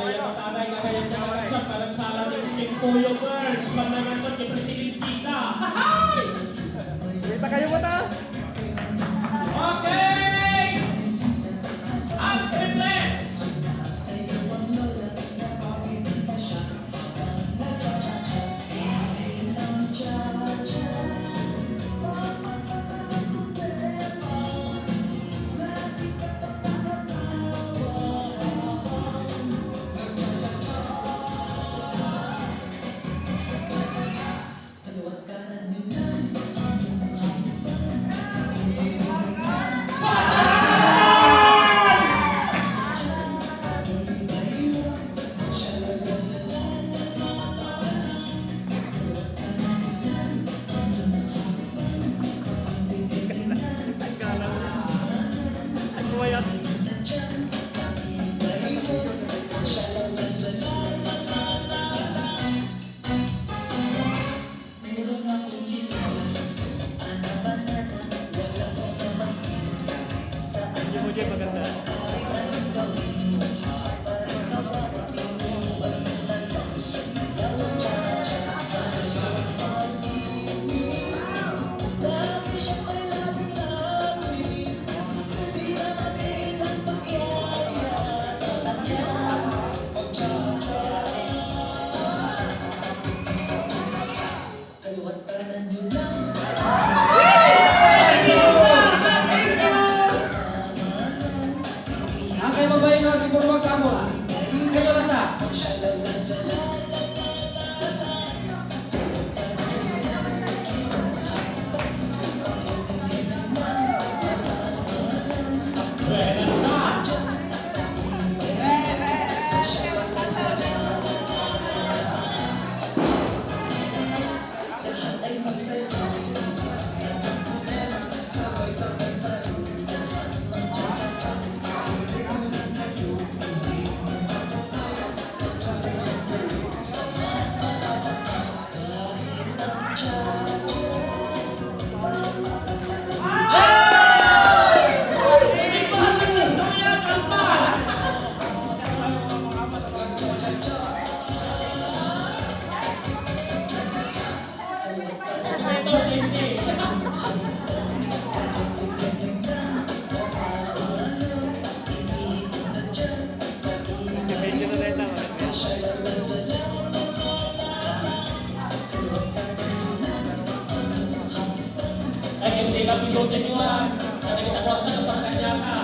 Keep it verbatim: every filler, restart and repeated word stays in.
Kaya matagay ka kaya ka kachat para sa alam ni King Toyo Girls, panangan mo ni Presidentita. Hahay! Kita kayo mo ta? Okay! Ang triplets! Ang kayo babae nga ating purwag kamo, ha? Kayo lang ta. Ay, hindi na pinutin nyo, ah. Nakita ko ang tanong pang kanya ka.